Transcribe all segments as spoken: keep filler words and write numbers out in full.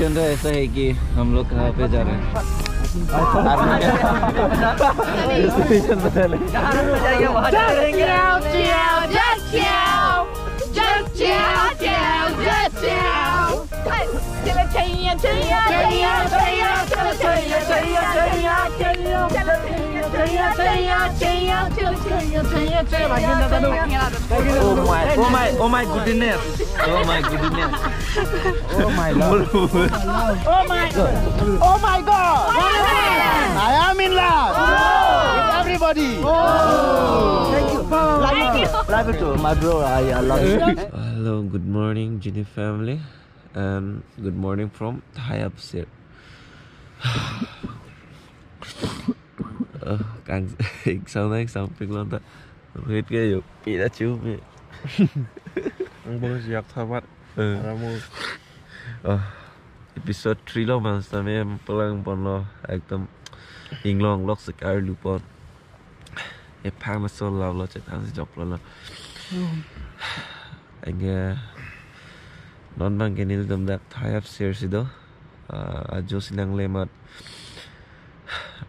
Question तो ऐसा है कि हम लोग कहाँ पे जा रहे हैं? Destination बता ले। Just chill, chill, just chill. Just chill, chill, just chill. Chalo chaiya, chaiya, chaiya, chaiya, chalo chaiya, chaiya, chaiya, chaiya. Chalo chaiya, chaiya, chaiya, chaiya, chalo chaiya, chaiya, chaiya. Oh my, oh my, oh my goodness. Oh my goodness. Oh my Lord. Oh my, oh my God. I am in love with everybody. Thank you. Love you too. Love you too, my bro. I, I love you. Hello, good morning, Genie family, and good morning from Thai Upstate. Uh, kang exam na exam pik lonta. Rohit ke yo, pida chu me. Ang bos yak thabat. Eh. Aramu. Oh, episode three lo mas tame paklangponlo, ekdom inglong lok sekar lupon. Ephang na sol lo lo chethan si joklo lo. Anke non abang ke nelitum dak Thai Upstate si do. Ah, ajo si nangle mat.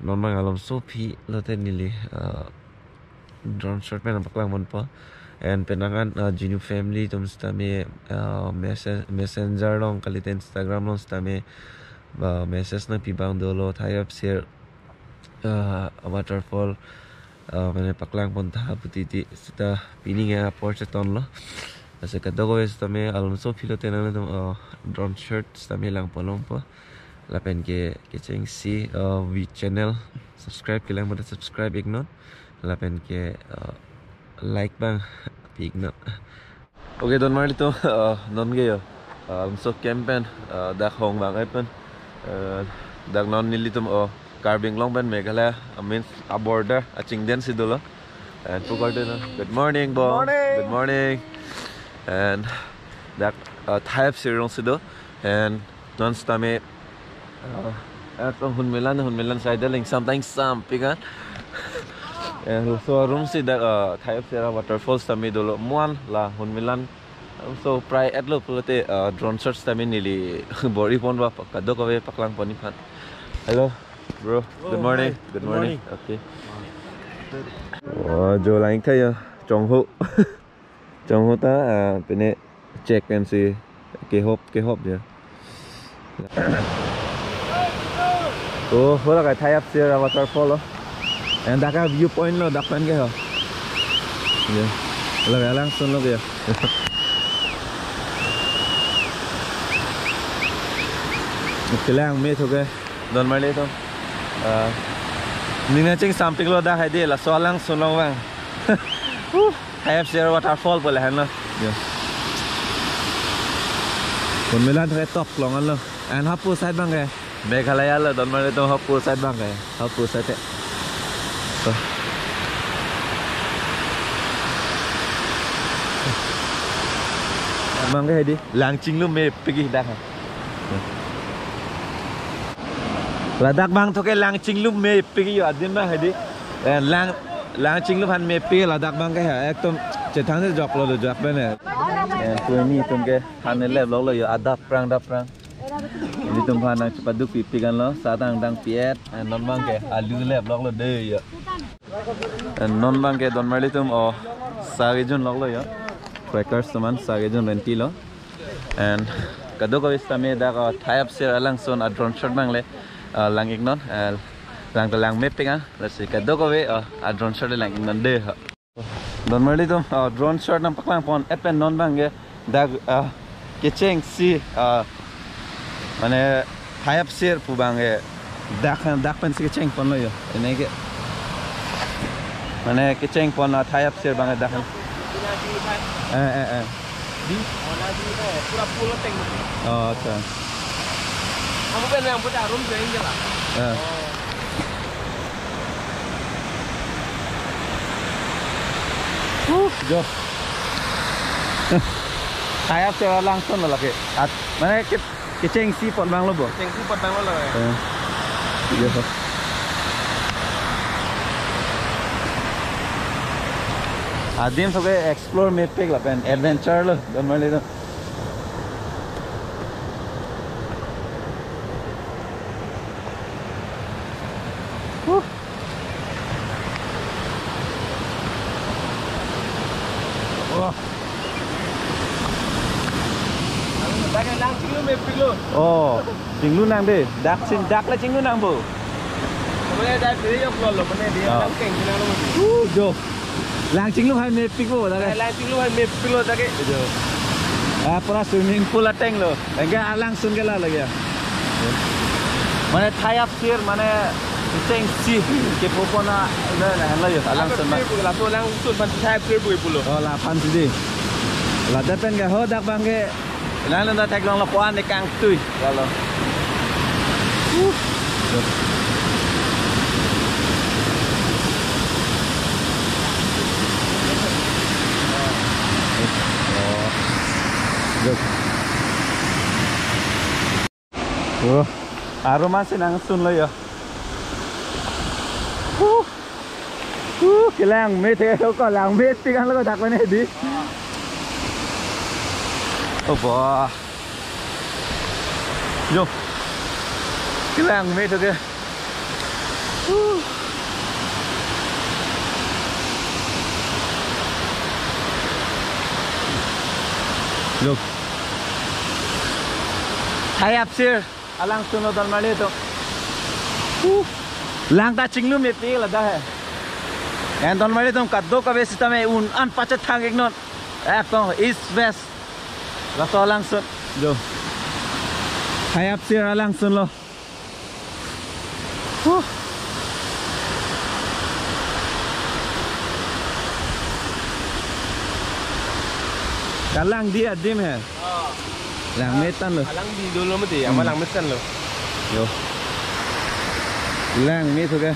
Non abang alomso aphi lote neli, ah, drone shot pen paklangponpo. And penang an, ah, Genie family atum sitame, ah, messe-, messenger along kalite Instagram along sitame, ah, message nangpi abang dolo, Thai Upstate, ah, waterfall, ah, mane paklangpon tha pu titi, seta pini ke apor chetonlo. Lasi kadokave sitame alomso aphi lote nangtum, ah, drone shot sitame langpon longpo. Lapen ke kechengsi, ah, vi channel subscribe kelang pada subscribe iknon. Lapen ke, ah, like abang pi iknon. Okay, donmarlitum, ah, non ke yo, ah, alomso camp pen, ah, dak hong abang ai pen, ah, dak non nelitum, oh, Karbi Anglong pen Meghalaya, ah, means a border, achingden si dolo. And pu kardom. Good morning, Bong. Morning. Good morning. And dak, ah, Thai Upstate along si do. And non sitame, ah, ekdom hunmelan, hunmelan side ling samtang sam pikan. Eh, so arum si dak, ah, Thai Upstate waterfalls tame dolo muan la hunmelan. So prai etlo pulote, ah, drone shot tame neli bor-iponbom, kadokave paklangpon iphan. Hello, bro. Good morning. Good morning. Okay. Oh, jo lang kayo, Chongho. Chongho ta, ah, pine check and si kehop, kehop ya. Oh, hala ke Thai Upstate waterfall lo. And dak ke view point lo, dak pen ke ho. Ya. Hala ke alangsun lo ke ya. Kelang me thu ke. Donmarlitum. Ah, nina cheng sampik lo dak hai de, laso alangsun lo abang. Uh. Thai Upstate waterfall pu lahenlo. Ya. Hunmelan ke tok long anlo. And hapu side abang ke Meghalaya lo, donmarlitum, hapu side abang ke. Hapu side ke. Tuh. Abang ke di Langchinglum mepik ke dak. Ladak abang thu ke Langchinglum mepik yo adim abang hedi. Eh, Lang, Langchinglum aphan mepik ladak abang ke ha. Ekdom chethan si joklo do jok pen he. Eh, pu nelitum ke han lep lok lo yo, adap prang dap prang. Nelitum aphan nangchepaduk pipik anlo, satang dang pi-et, eh, non abang ke alu lep lok lo de yo. And non abang ke donmarlitum, oh, sagi jun lok lo yo. Crackers atum an sagi jun renti lo. And kadokave sitame dak, oh, Thai Upstate alangsun a drone shot abang le, ah, lang iknon, ah, lang ta lang mepik ah, lasi kadokave, ah, a drone shot le lang iknon de ho. Donmarlitum, ah, drone shot nangpaklangpon et pen non abang ke dak, ah, kechengsi, ah, mane Thai Upstate pu abang ke dak, dak pen si kechengponlo yo. Ini ke mane kechengpon, ah, Thai Upstate abang ke dak. Eh, eh, eh. Di? Oh, accha. Kamu kan yang putar room tuh yang jelas. Eh. Oh. Uh, jo. Thai Upstate alangsun lo lake. At, mane ke, kechengsi apot abang lo bo. Kechengsi apot abang lo, eh. Eh. Jo. Adim thu ke explore mepik lapen adventure lo, donmarlitum. Huh. Wah. Dak lang chinglu mepiklo. Oh, chinglu nang de. Dak sin, dak le chinglu nang bo. Mane dak de yok lo lo, mane de. Ah. Lang keng chinglu lo. Uh, jo. Lang chinglu hai mepik bo dak. Lang chinglu hai mepiklo dak ke. Jo. Ah, pura swimming pool ateng lo. Enke alangsun ke la lagi ya. Mane thai apsir mane chengsi kepu pon a, na, na, la yo, alangsun ma. Laso alangsun aphan thai apsir pu pulo. Oh, la aphan si di. Ladak pen ke ho dak abang ke. Lang lang ta theklong lo ko-an ne kangtui. Lalo. Uh. Good. Oh, aroman si nangsun lo yo. Huh. Huh, kelang me the ko lang mepik an lo dak mane di. Oh, bah. Yo. Kelang me the ke. Huh. Yo. Thai apsir alangsun lo donmarli atum. Huh. Lang ta chinglu mepik ladak he. En donmarli atum kadokave sitame un an pachethang iknon. Ekdom east west. Laso alangsun. Jo. Thai apsir alangsun lo. Huh. Kalang di adim he. Oh. Lang metan lo. Alang di dolo mati, ama Hmm. lang metan lo. Yo. Lang me thu ke.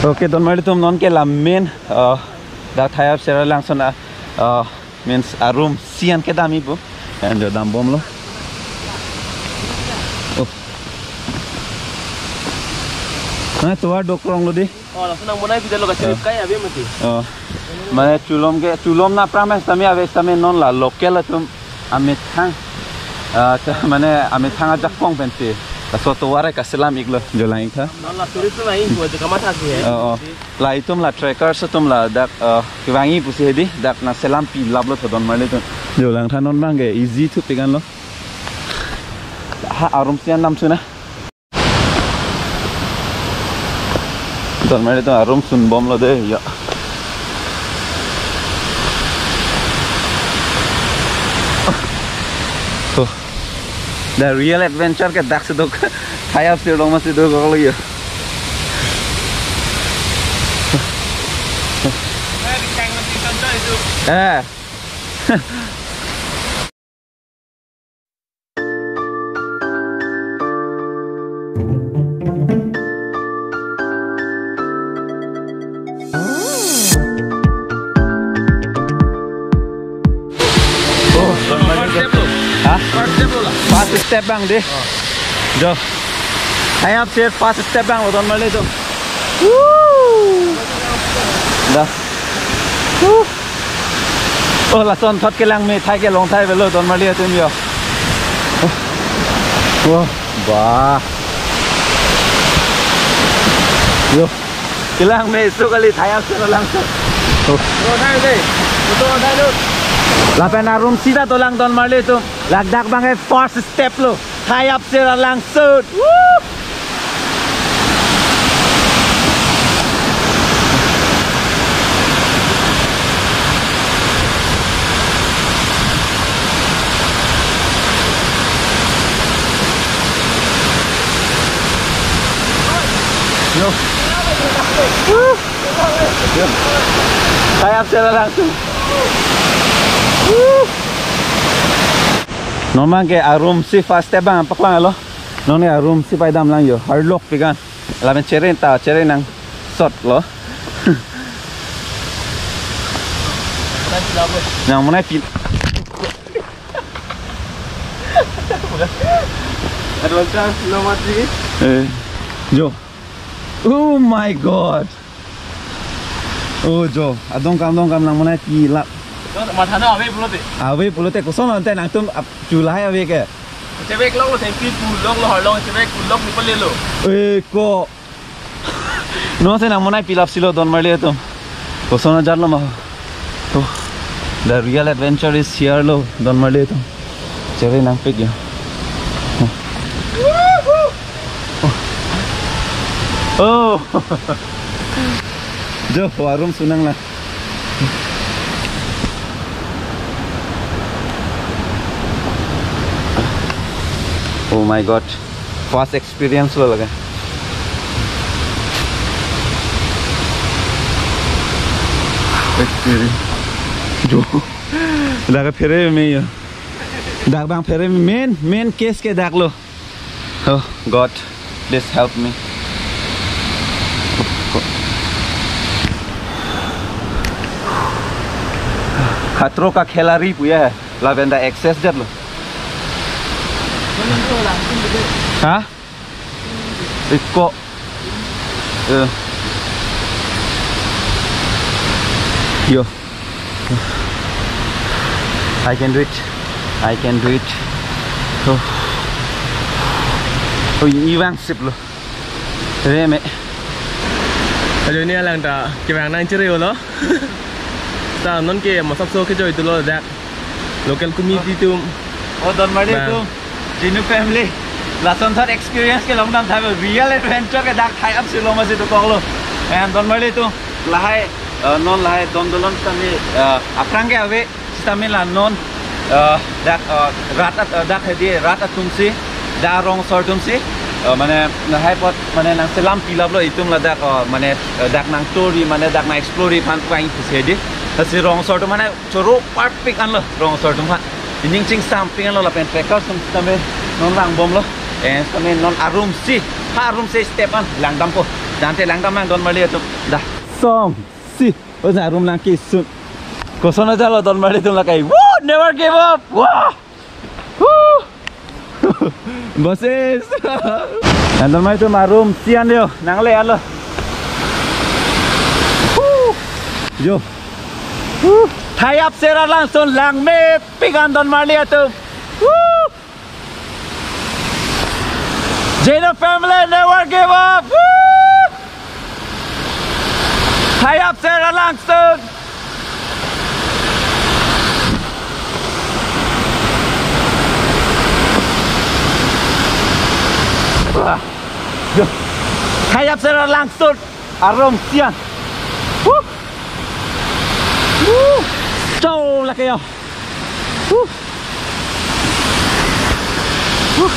Okay, don marli atum, non ke la main, uh, dak Thai Upsir alangsun, uh, means arum si an kedam-ipo. And jo dambomlo. Oh. Mane tovar dokronglo dei. Oh, langsung nang monai video lo ka, eh, sirip kai ave mati. Oh. Mane chulom ke, chulom na aphrang pen sitame ave, sitame non la local atum amethang, ah, cha-, mane amethang ajakong pensi laso tovar ke kaselam-iklo, jo lang-iktha. Non la tourist na ingko aja kamathasi he. Oh, oh. La itum la trekkers atum ladak, ah, kevang-i pusi hedi, dak nangselam pilaplo tho don marli atum. Jo langtha, non abang ke easy thupik anlo. Ha, arum si an damsun na. Don marli atum, arum sunbomlo dei, ya. Oh. The real adventure ke dak si do. Thai Upsir along masi dokoklo ya. Eh. Oh, don marli atum. First step lo. Ha? First step lo la. First step abang dei. Oh. Jo. Thai Upsir first step abang lo don marli atum. Woo! Dah. Woo! Oh, lasonthot kelang methai ke longthai avelo don marli atum yo. Wah, bah. Yo. Kelang me-isu kali, Thai Upsir alangsun. Oh. Bro, thai dei. Bro, thai dei. Lapen arum si ta dolang don marli atum. Ladak abang ke first step lo. Thai Upsir alangsun. Woo! Yo. Woo! Yo. Thai Upsir alangsun. Woo! Non abang ke arum si first step abang paklanglo. Non ke arum si paidamlang yo. Arlokpik an. Lapen chere ta, chere nangsotlo. Nang monai pil. Advance lo mati. Eh, jo. Oh my God. Oh, jo, adongkam dongkam nang monai pilap. Matha no ave pulote. Ave pulote, koson ante nangtum ap-, chulai ave ke. Chevek longlo, sempit pu longlo, harlong chevek pu long ni palelo. Eh, ko. Non si nang monai pilapsilo don marli atum. Koson ajarlo ma. Oh, the real adventure is here lo don marli atum. Chere nangpik ya. Oh. Jo, arum sunang na. Oh my God. First experience lo lake. Experience. Jo. Dak phere me yo. Dak abang phere me, main, main case ke dak lo. Oh God, please help me. Khatro ka khiladi pu ya, lapen dak access det lo. Ha? Iko. Eh. Yo. I can do it. I can do it. Oh. Oh, ini bang sip lo. Reme. Ajo, ini alang ta kevang nang chere lo. Ta non ke masap so kejoi tu lo dak. Local community atum. Oh, don marli atum. Jinu family. Lasonthot experience ke longdam thai, real adventure ke dak Thai Upsir along masi dokoklo. And don marli atum, lahai, eh, non lahai don dolon sitame, eh, aphrang ke ave, sitame la non, eh, dak, eh, rat at-, eh, dak hedi rat atum si, dak rong asor atum si, eh, mane lahai apot mane nangselam pilaplo itum ladak, eh, mane, eh, dak nangtour-i, mane dak nang-explore-i aphan puang isi hedi. Lasi rong asor atum mane choro parpik anlo rong asor atum ha. Ining chingsampik anlo lapen trekkers atum sitame non vangbomlo. Eh, sitame non arum si. Ha arum si step an langdampo. Dante langdam nang don marli atum. Dah. Song. Si. Osa arum nangkesun. Koson aja lo don marli atum lakai. Woo! Never give up. Wah! Woo! Bosses. Nang don marli atum arum sian yo. Nangle alo. Woo! Yo. Woo! Thai apser alangsun langmepik an don marli atum. Woo! Jeno family never give up. Woo! Thai apser alangsun. Wah. Yo. Thai apser alangsun. Arum sian. Woo! Woo! Chau lake yo. Huh. Huh.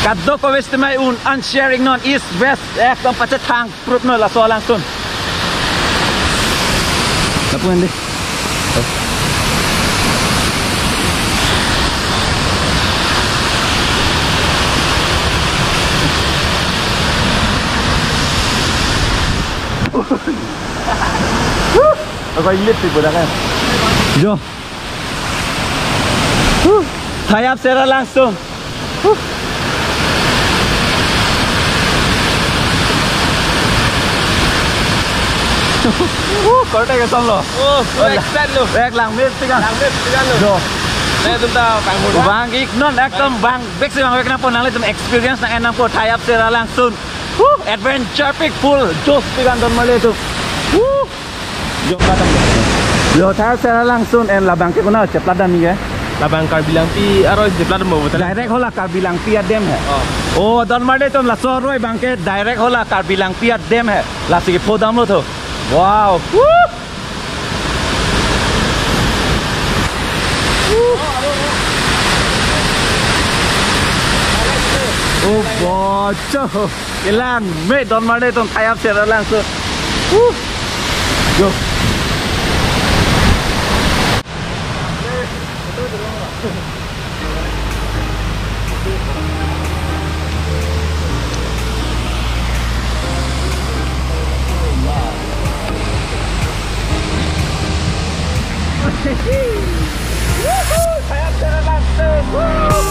Kadokave sitame un an sharing non east west ekdom pachethang prut non laso alangsun. Lapu-an dei. Ako inggit si budak kan. Jo. Huh. Thai apser alangsun. Huh. Huh, korte ke song lo. Oh, pura excited lo. Ek langmepik an. Langmepik an lo. Jo. Nangtum ta bang hur. Bang ik non ekdom bang bek si bang bek nangpo nanglitum experience nang-en nangpo Thai apser alangsun. Huh, adventurepik full. Jospik an don marli atum. Huh. Jo, Thai apser alangsun en labang ke konat cheplatdam ke? Labang Karbi Langpi aroi cheplatdam bo tadi. Direct hala Karbi Langpi adem he. Oh. Oh, don marli atum laso aroi abang ke direct hala Karbi Langpi adem he. Lasi kephodamlo tho. Wow. Woo! Oh, bocho. Kelang me don marli atum Thai apser alangsun. Huh. Yo. Woohoo! Thai apser alangsun. Woo!